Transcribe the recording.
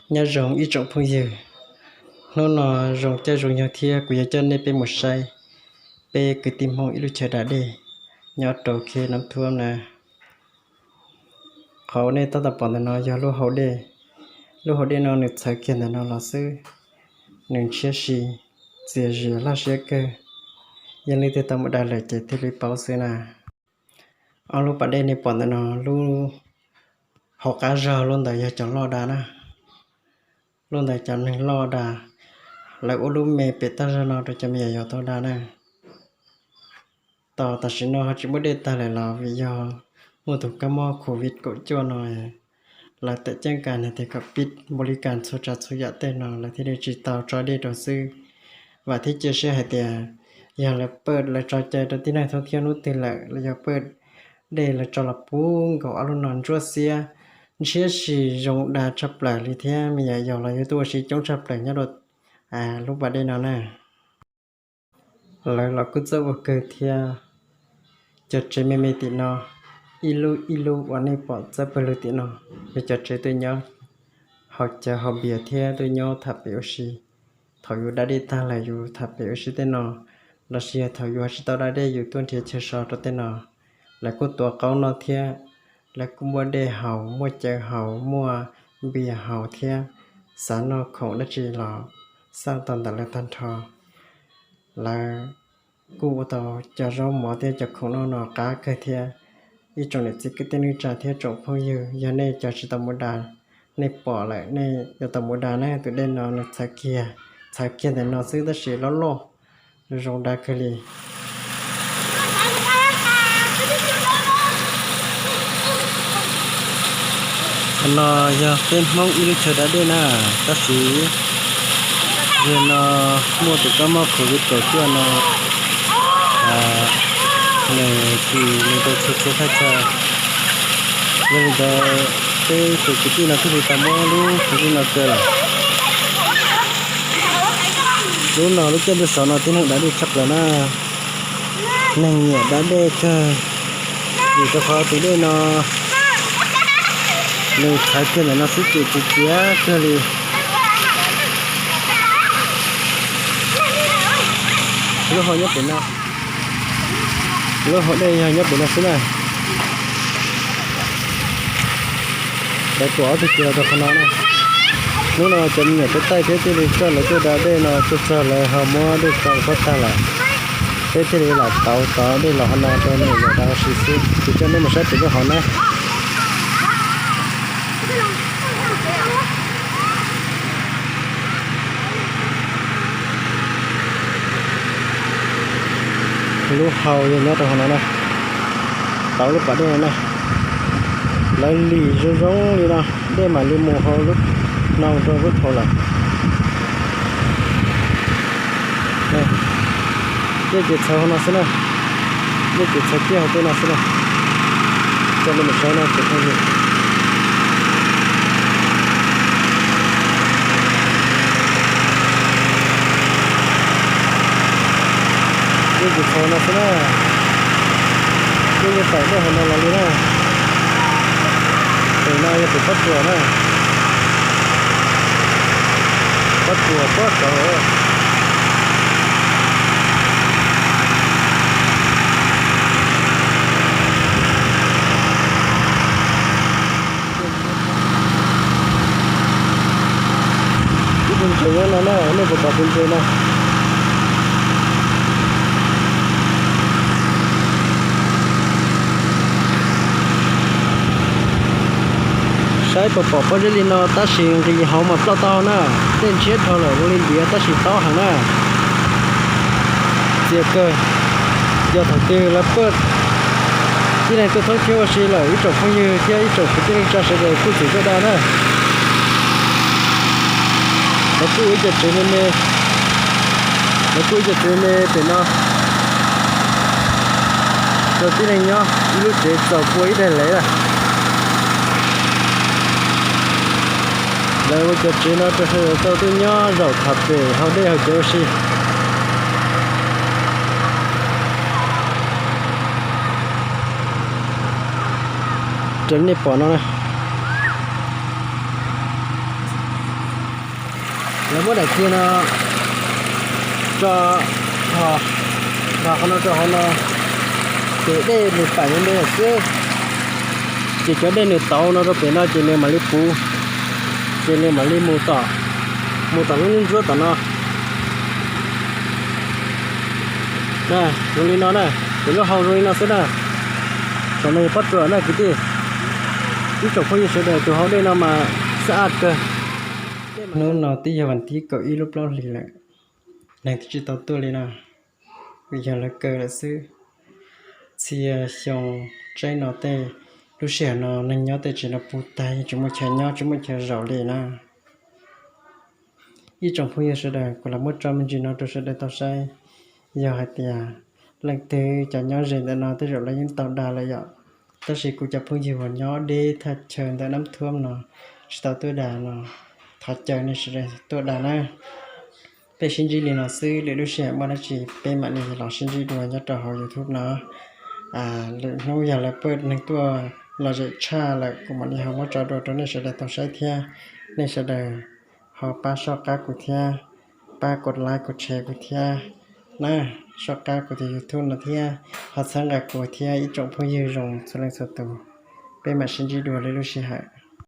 Nyob zoo ib tsoom phooj ywg, hnub no zoo caij zoo nyoog thiab kuv yuav coj nej peb mus saib peb kwv tij Hmoob ib lub chaw da dej nyob rau khej Nab Thuab na. Qhov uas nej tab tom pom ntawm no yog lub hau dej. Lub hau dej no nws txhawv kiag ntawm no los xwb, nws ntshiab si, txias zias laj siab kawg. Yog leej twg tau mus da lawm ces thiaj li paub xwb na. Ob lub pas dej nej pom ntawm no, lub hauv qab zog lub ntawd yog cov loj da na, lub ntawd cov neeg loj da. Lawv ua lub me pem tag zog no rau cov me nyuam yaus tau da na. Tos tam sim no ho tsis muaj dej tag lawm los vim yog muaj tus kab mob covid kaum cuaj no, lawv tawm ceeb kas nws tias kom pib npaum li kas txhua tsav txhua yam tej no lawv thiaj li tsis tau tso dej rau xwb. Vam thiab cia siab hais tias yog lawv paj lawv tso cai rau tib neeg thoob thiab hnub twg lawm los yog paj dej lawv tso los puv nkaus ob lub no ntsuab xiab, ntshiab si, zoo da tshaj plaws li thiab me nyuam yaus los yuav tuaj ua si coob tshaj plaws nyob rau lub pas dej no na. Lawv los kuj txawj ua kawg thiab. Cov tsev me me tim no, ib lub ib lub uas nej pom txawb pawg lug tim no, yog cov tsev tuaj nyob haus cawv haus npias thiab tuaj nyob tham pem ua si. Thaum yus da dej tag lawm yus tham pem ua si tej no, lossis yog thaum yus ho tsis tau da dej yus tuaj nrhiav chaw so rau tej no, lawv kuj tuav qaub noj thiab. Lawv kuj muaj dej haus, muaj cawv haus, muaj npias haus thiab. Xav noj khoom dab tsi los xaj tau ntawm lawv tag nrho. Lawv kuj ua tau cov zaub mov thiab cov khoom noj no qab kawg thiab. Ib tsoom niam txiv kwv tij neej tsa thiab tsoom phooj ywg, yog nej cov tsis tau mus da, nej pom lawm nej yuav tau mus da na. Tus dej no nws txhawv kiag, txhawv kiag ntawm no xwb tab sis loj loj, zoo da kawg li. Qhov no yog peb Hmoob ib lub chaw da dej na, tab sis yog no muaj tus kab mob covid kaum cuaj no, nws kis nws rau txhua txhua thaj chaw. Yog li ntawd peb tus kwv tij no thiaj li tau muab lub chaw dej no kaw lawm. Lub no lub caij ntuj sov no tib neeg da dej tshaj plaws na. Neeg nyiam da dej kawg, vim rau qhov tus dej no nws txhawv kiag ntawm no xwb ces txias txias kawg li. Lub hau nyob pem no, lub hau dej yog nyob pem no xwb na. Lawv tuam ob tug kiag rau qhov no na. Hnub no cov me nyuam tub taij thiab thiaj li coj lawv tuaj da dej no, tuaj txog lawv ho muab dej tso pob tag lawm. Peb thiaj li lam tauv tov dej los hauv no rau me nyuam yaus da ua si xwb, ces coj nej mus saib pem lub hauv na. Lub hau yog nyob rau hauv no na, tauv lub pas dej no na. Lawv lim zoo zoo li no, dej mam li mus hauv lub no rau lub hauv lawm. Dej ces txhawv hauv no xwb na, dej ces txhawv kiag hauv tej no xwb na. Coj nej mus saib na tsoom phooj ywg. Dej ces txhawv no xwb na, dej yeej tawm dej hauv no los li na. Pem no yog pem pob tsuas na, pob tsuas pob tsuas. Ib tug ntses nyob no na, nej puas pom tus ntses no? Saib puas pom pob zeb li no tab sis nqis hauv mas ploj tau na. Dej ntshiab dhau lawm ua li ntiav tab sis tob heev na. Txias kawg, yog thaum twg lawv paj tib neeg tuaj thoob thiab ua si lawm ib tsoom phooj ywg thiab ib tsoom kwv tij neej tsa sawv daws kuj txim tuaj da na. Lawv kuj ua ib co tsev me me, lawv kuj ua ib co tsev me pem no rau tib neeg nyob, ib lub tsev txaus pua ib daig lev lawm. Lawv ua cov tsev no rau sawv daws tau tuaj nyob zaum tham pem haus dej haus cawv ua si. Raws li nej pom no na, Lawv muab daim kiag no tso, tso qhov no rau hauv no, ces dej nws pam li no xwb. Ces cov dej nws tauv no rau pem no ces nws mam li puv, ces nws mam li mus tom, mus tom lub niag ntsuab tom no. Zoo li no na, ces lub hau zoo li no xwb na. Tam no yog pob tsuas na kwv tij. Ib tsoom phooj ywg sawv daws, tus hau dej no mas xab ab kawg. Hnub no twb yog vas thib kaum ib lub plaub hlis lawm, neeg twb tsis tau tuaj li no, vim yog lawv kaw lawm xwb. Txhia xyoo tsaib no tej, lub sij hawm no neeg nyob tej tsev no puv tag, yeej tsis muaj chaw nyob tsis muaj chaw zaum li na. Ib tsoom phooj ywg sawv daws, kuv los muab tso me ntsis no rau sawv daws tau saib. Yog hais tias leej twg cov nyob ze ntawm no tej zaum lawv yeej tau da lawm yom, tab sis kuv cov phooj ywg uas nyob deb thaj chaw ntawm Nab Thuam no tsis tau tuaj da no, thov caw nej sawv daws tuaj da na. Peb sib ntsib li no xwb, lwm lub sij hawm muaj dab tsi peb mam li los sib ntsib dua nyob rau hauv YouTube no. Lwm hnub yog lawv pab neeg tuaj lom zem tshaj lawm kuv mam li ho muab tso dua rau nej sawv daws tau saib thiab. Nej sawv daws ho pab soj qab kuv thiab, pab kuv like kuv share kuv thiab na, soj qab kuv tus YouTube no thiab, ho txhawb nqa kuv thiab ib tsoom phooj ywg zoo txhua leej txhua tus. Peb mam sib ntsib dua lwm lub sij hawm.